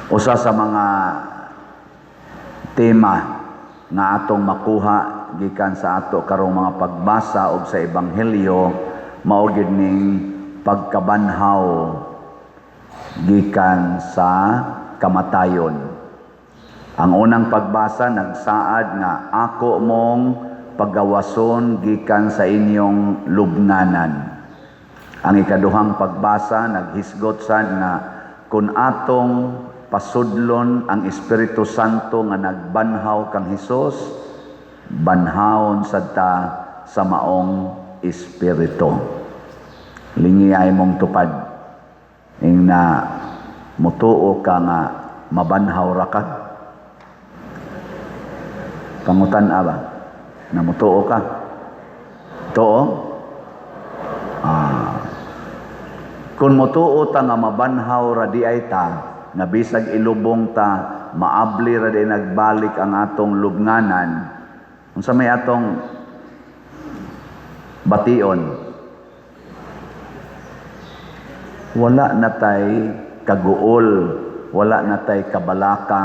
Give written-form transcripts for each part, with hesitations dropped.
Usa sa mga tema nga atong makuha gikan sa ato karong mga pagbasa og sa Ebanghelyo mao gyud ning pagkabanhaw gikan sa kamatayon. Ang unang pagbasa nagsaad nga ako mong paggawason gikan sa inyong lubnganan. Ang ikaduhang pagbasa naghisgot sad nga kung atong pasudlon ang Espiritu Santo nga nagbanhaw kang Hesus, banhawon sad ta sa maong espiritu. Lingi ay mong tupad ing na mutuo ka nga mabanhaw ra ka. Pangutan ba? Na mutuo ka? Tuo? Ah. Kung mutuo ta nga mabanhaw ra di ay ta, nga bisag ilubong ta, maabli ra di nagbalik ang atong lubnganan, unsa may atong bation? Wala na tay kaguol, wala na tay kabalaka,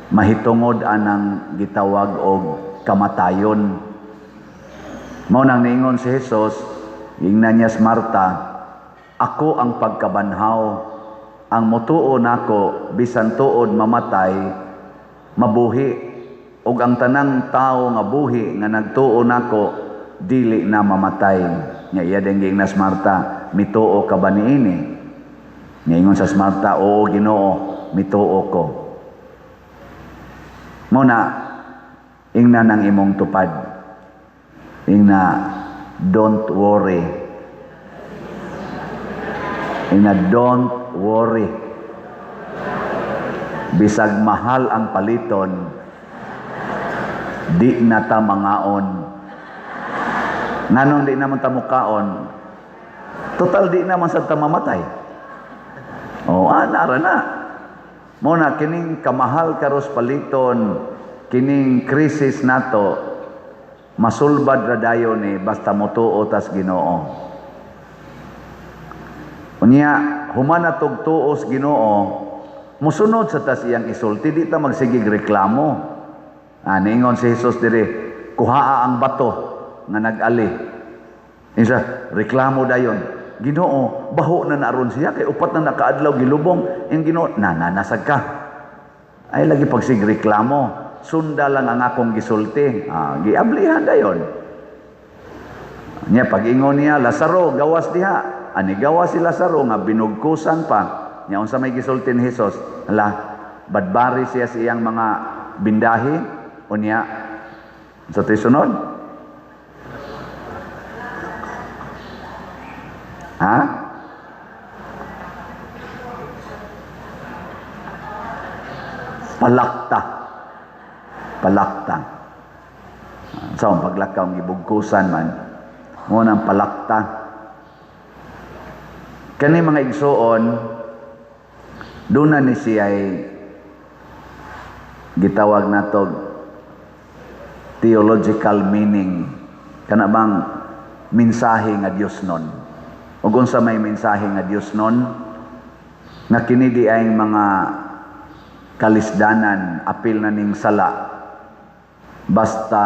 mahitungod anang gitawag og kamatayon. Mao nang niingon si Jesus, ingnan niya si Marta, "Ako ang pagkabanhaw, ang mutuo nako bisan tuod mamatay, mabuhi, ug ang tanang tawo nga buhi nga nagtuo nako dili na mamatay." Nya iya din giingnan si Marta, "Mituo ka ba niini?" Niingon sa Marta, "Oo, Ginoo, mituo ko." Mao na ingna ng imong tupad. Ingna, "Don't worry." Ingna, "Don't worry." Bisag mahal ang paliton, di na ta mangaon. Nganong di naman ta mukaon? Total di naman sad ta mamatay. Oh, nara na. Mao na kining kamahal karos paliton, kining krisis nato, masulbad ra dayon ni basta motuo tas Ginoo. Unya, human na tog tuos Ginoo, musunod sa tas iyang isulti, di ta magsigig reklamo. Ah, niingon si Jesus diri, "Kuhaa ang bato nga nag-ali." Insa, reklamo dayon. "Ginoo, baho na naron siya kay 4 na nakaadlaw gilubong." Ang Ginoo, na nanasag ka. Ay lagi pagsig reklamo. Sunda lang ang akong gisulti. Ah, giablihan dayon. Nya pag-ingon niya, "Lazaro, gawas diha." Ani gawas si Lazaro nga binugkusan pa. Nya unsa may gisulti ni Jesus? Hala, badbari siya sa iyang mga bindahi. Unya, sa to'y sunod? Ha? Palakta. Palakta. Sa so, paglakaw ang gibugkusan man, mo nang palakta. Kani mga igsuon, doon na ni siya ay gitawag nato theological meaning, kana bang mensahe nga Dios nun. Ug unsa may mensahe nga Dios nun? Nga kini di ay mga kalisdanan, apil na ning sala, basta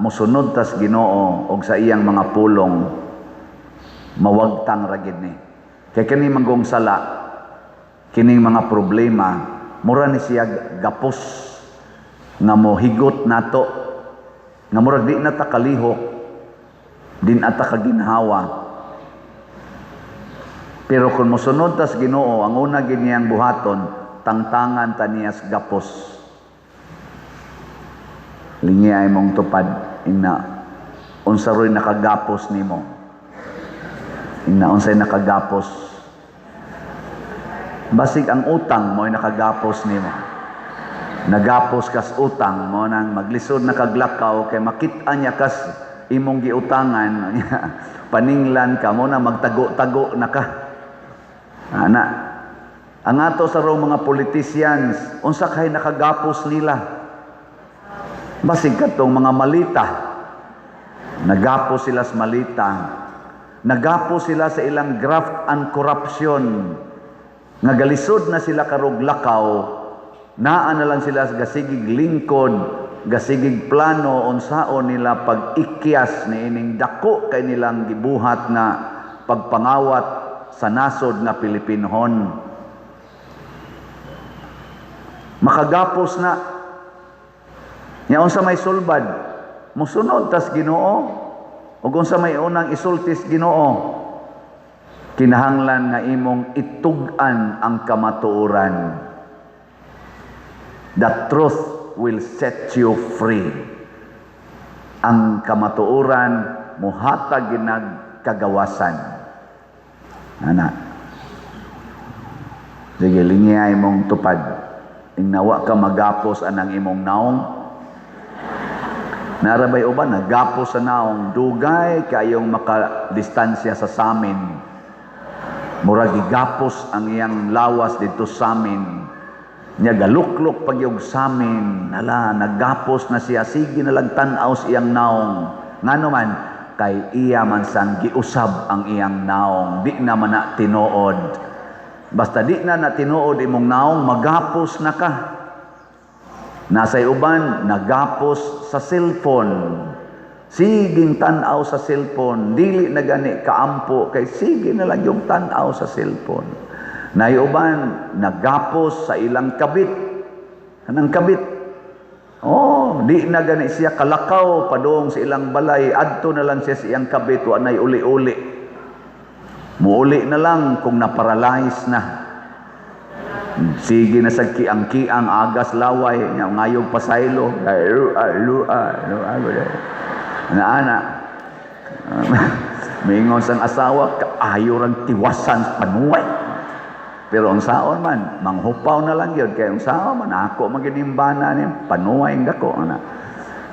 mosunod tas Ginoo og sa iyang mga pulong, mawagtang ra gid ni. Kay kini manggong sala, kining mga problema, mura ni siya gapos nga mohigot nato, nga murag di na ta kalihok, di na ta kaginhawa. Pero kung mosunod tas Ginoo, ang una gid niyang buhaton, tangtangan ta niya sa gapos. Lingi ay mong tupad, ina unsa roy nakagapos nimo? Ina unsay nakagapos? Basig ang utang mo'y nakagapos nimo. Nagapos kas utang mo nang maglisod na kaglakaw kay makit-a niya kas imong giutangan. Paninglan ka mo na magtago-tago na ka. Ana, ang ato sa rong mga politicians, unsa kay nakagapos nila? Basig katong mga malita. Nagapos sila sa malita. Nagapos sila sa ilang graft and corruption. Nga galisod na sila karog lakaw, naa na lang sila sa gasigig lingkod, gasigig plano unsaon nila pag-ikyas niining dako kay nilang gibuhat nga pagpangawat sa nasod nga Pilipinhon. Makagapos na. Nya unsa may sulbad? Musunod tas Ginoo. Ug unsa may unang isultis Ginoo? Kinahanglan nga imong itug-an ang kamatuoran. The truth will set you free. Ang kamatuoran muhatag ginag kagawasan. Ana. Sige, lingiyay mong tupad. Ingnawa ka magapos anang imong naong. Narabay uban, nagapos sa naong, dugay kayong makadistansya sa samin. Murag gigapos ang iyang lawas dito samin. Nya galuklok pagyog samin. Hala, nagapos na siya, sige na lang tan-aw sa iyang naong. Ngano man, kay iya man sang giusab ang iyang naong, di na man na tinuod. Basta di na na tinuod imong naong, magapos na ka. Nasay uban, nagapos sa cellphone. Siging tan-aw sa cellphone, dili na gani kaampo kay sige na lang yung tan-aw sa cellphone. Nay uban, nagapos sa ilang kabit. Kanang kabit. Oh, di na gani siya kalakaw padung sa ilang balay, adto na lang siya sa iyang kabit, wa nay uli-uli. Muuli na lang kung naparalyze na. Sige na sa kiang-kiang agas laway, nya ngayog pasaylo. Ana ana. Mingon sang asawa, kaayo rang tiwasan sa panuway. Pero ang saon man, manghupaw na lang yun. Kaya ang saon man, ako maginimbana ni panuway ang dako. Ana.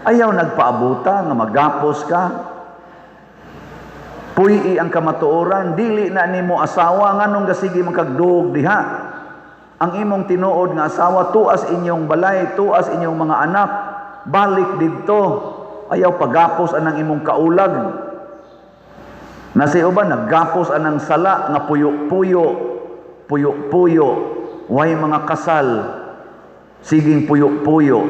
Ayaw nagpaabuta nga magapos ka. Puy-i ang kamatuoran, dili na nimo asawa nganong gasigi man kagduog diha. Ang imong tinuod nga asawa tuas inyong balay, tuas inyong mga anak, balik didto. Ayaw pagapos anang imong kaulag. Nasa uban naggapos anang sala nga puyo-puyo, puyo-puyo, way mga kasal, siging puyo-puyo.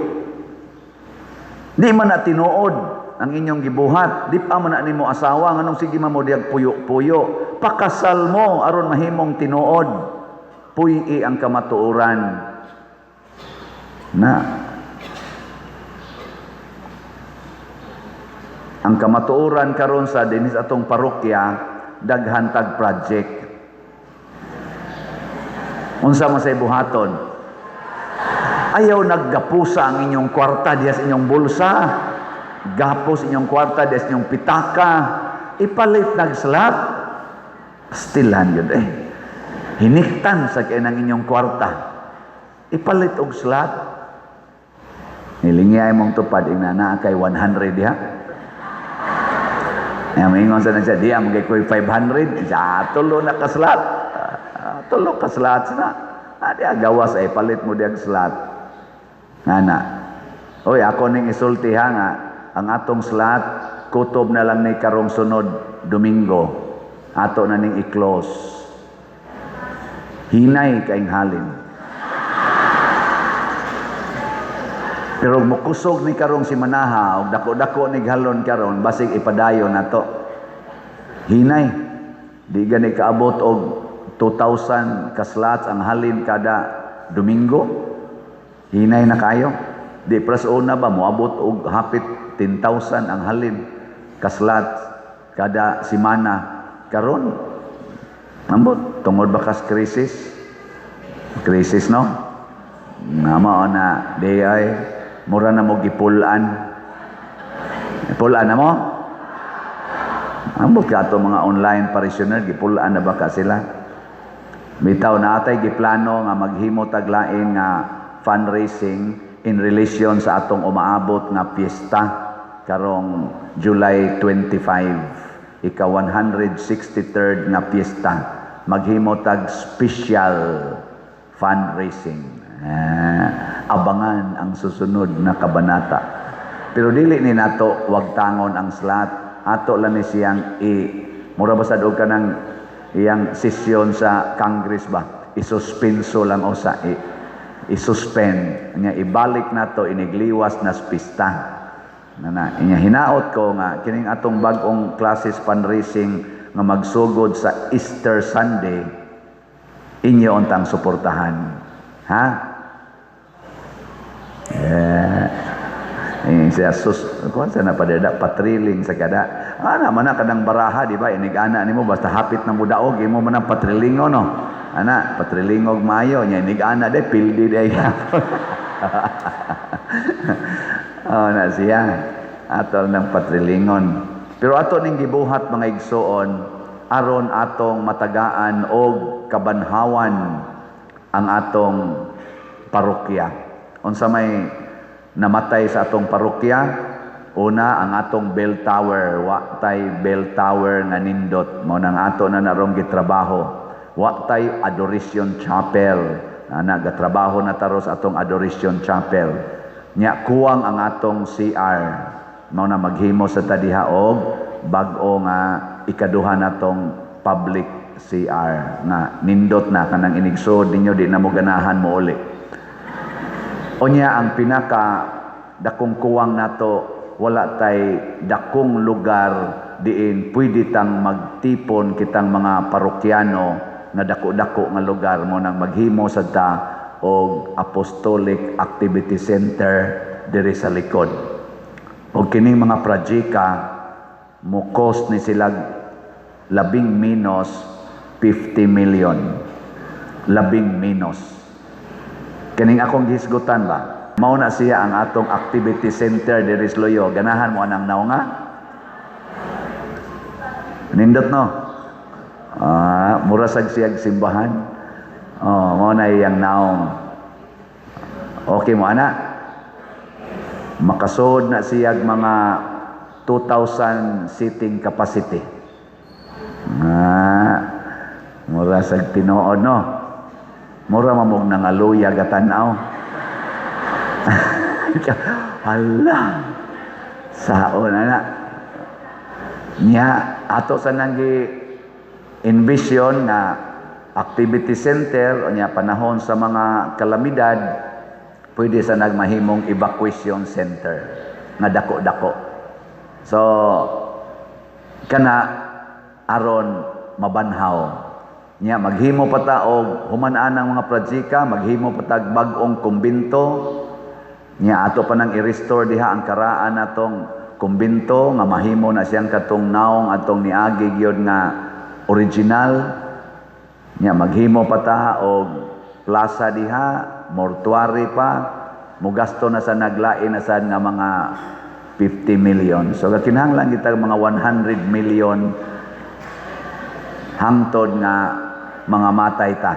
Di man na tinuod ang inyong gibuhat, di pa man na nimo asawa nganong sige man mo diyag puyo-puyo. Pakasal mo aron mahimong tinuod. Puy-i ang kamatuoran. Na ang kamatuoran karon sa dinis atong parokya, daghan tag project. Unsa man say buhaton? Ayaw naggapusa ang inyong kwarta diha sa inyong bulsa. Gapos inyong kwarta diha sa inyong pitaka. Ipalit nagsalat. Pastilan yun eh. Hiniktan sa kay ng inyong kwarta. Ipalit og slat. Nilingiyay mong tupad, ingna naa kay 100 diha. Ay, maingon sa na siya, diya, magay ko'y 500. Siya, tulo na kaslat. Tulo kaslat na. Diya, gawas ay palit mo diyang slat. Nga. Oy, ako ning isulti ha nga, ang atong slat, kutob na lang ni karong sunod Domingo. Ato na ning i-close. Hinay kaing halin. Pero mukusog ni karong si Manaha og dako-dako ni galon karon, basig ipadayon nato. Hinay. Di gani kaabot og 2,000 ka slots ang halin kada Domingo. Hinay na kayo. Di pras una ba moabot og hapit 10,000 ang halin ka slots kada semana karon. Ambot tungod ba kas krisis? Krisis no? Nga mao na di ay mura na mo gipulan. Pulan na mo? Ambot ka ato mga online parishioner, gipulan na ba ka sila? Bitaw na atay giplano nga maghimo tag lain nga fundraising in relation sa atong umaabot nga piyesta karong July 25, ika 163rd nga piyesta. Maghimo tag special fundraising. Abangan ang susunod na kabanata. Pero dili ni nato wag tangon ang slot. Ato lang ni siyang i mura ba sad og kanang iyang sesyon sa Congress ba? Isuspenso lang usa, i-suspend nya, ibalik nato inigliwas na pista na inya. Hinaot ko nga kining atong bag-ong classis fundraising nga magsugod sa Easter Sunday, inyo untang suportahan, ha. Eh, eh siya sus kuan sa na padada patriling sa kada ana man na kanang baraha, di ba? Inig ana nimo, basta hapit na mudaog, imo man ang patrilingo, no? Ana, patrilingog maayo nya, inig ana de pildi day. Oh, na siya ato ng patrilingon, pero ato ning gibuhat, mga igsoon, aron atong matagaan og kabanhawan ang atong parokya. Unsa may namatay sa atong parokya? Una, ang atong bell tower. Wa tay bell tower nga nindot. Mao nang ato na narong gitrabaho. Wa tay adoration chapel. Ana, gatrabaho na taros atong adoration chapel. Nya kuwang ang atong CR. Mao na maghimo sa tadiha og bag-o nga ikaduha natong public CR nga nindot na kanang inigsod ninyo, di na mo ganahan mo uli. Unya, ang pinaka dakong kuwang nato, wala tay dakong lugar diin pwede tang magtipon kitang mga parokyano nga dako-dako nga lugar mo, nang maghimo sad ta og Apostolic Activity Center diri sa likod. Og kining mga projeka mo cost ni sila labing menos 50 million. Labing menos. Kining akong gihisgutan ba? Mao na siya ang atong activity center diri sa Luyo. Ganahan mo anang naong? Nindot, no? Ah, mura sad siyag simbahan. Oh, mao na iyang naong. Okay mo ana? Makasod na siyag mga 2,000 seating capacity. Ah, mura sa tinuod, no? Mura mamog nangaluya gatanaw. Hala. Saon ana. Nya ato sa nang envision na activity center, nya panahon sa mga kalamidad, pwede sa nagmahimong evacuation center nga dako-dako. So kana aron mabanhaw. Nya maghimo pa ta og human anang mga projeka, maghimo pa tag bag-ong kumbinto. Nya ato pa nang i-restore diha ang karaan natong kumbinto nga mahimo na siyang katong naong atong niagi gyud nga original. Nya maghimo pa ta og plaza diha, mortuary pa, mugasto na sa naglain na sad nga mga 50 million. So kinahanglan kita mga 100 million hangtod nga mga matay ta.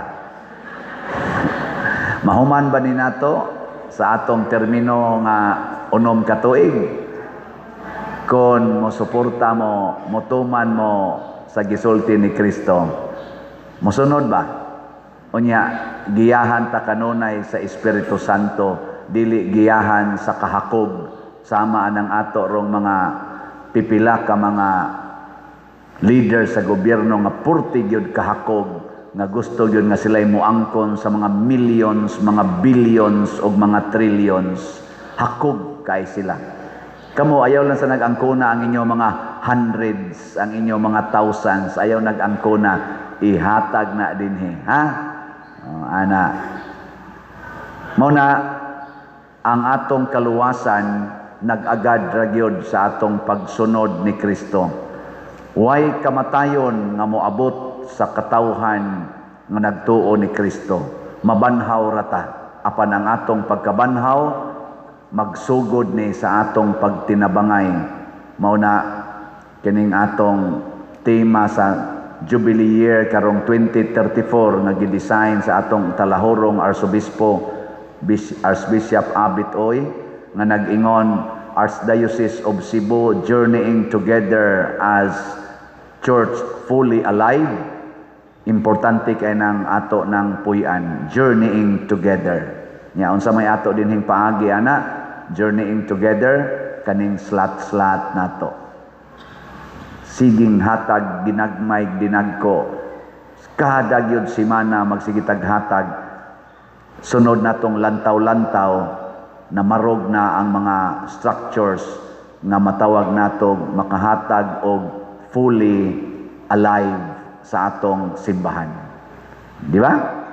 Mahuman ba ni nato sa atong termino nga 6 ka tuig? Kon mo suporta mo, motuman mo sa gisulti ni Kristo, mosunod ba? Unya, giyahan ta kanunay sa Espiritu Santo, dili giyahan sa kahakog sama anang ato rong mga pipila ka mga leader sa gobyerno nga purti gyud kahakog, nga gusto gyud nga sila'y muangkon sa mga millions, mga billions ug mga trillions. Hakog kay sila. Kamo, ayaw lang sa nag-angkona ang inyong mga hundreds, ang inyong mga thousands, ayaw nag-angkona, ihatag na dinhi, ha? Oh, ana. Mao na ang atong kaluwasan nag-agad ra gyud sa atong pagsunod ni Kristo. Way kamatayon nga moabot sa katawhan nga nagtuo ni Kristo. Mabanhaw ra ta. Apan ang atong pagkabanhaw magsugod ni sa atong pagtinabangay. Mao na kining atong tema sa Jubilee Year karong 2034 nga gidesign sa atong talahorong Arsobispo, Archbishop Abit Uy, nga nag-ingon, "Archdiocese of Cebu journeying together as Church fully alive." Importante kay nang ato ng puy-an, journeying together. Nya unsa may ato dinhing paagi ana journeying together? Kaning slat-slat nato, siging hatag ginagmay dinagko. Kada gyud simana magsige tag hatag, sunod natong lantaw-lantaw na marog na ang mga structures nga matawag nato makahatag og fully alive sa atong simbahan. Di ba?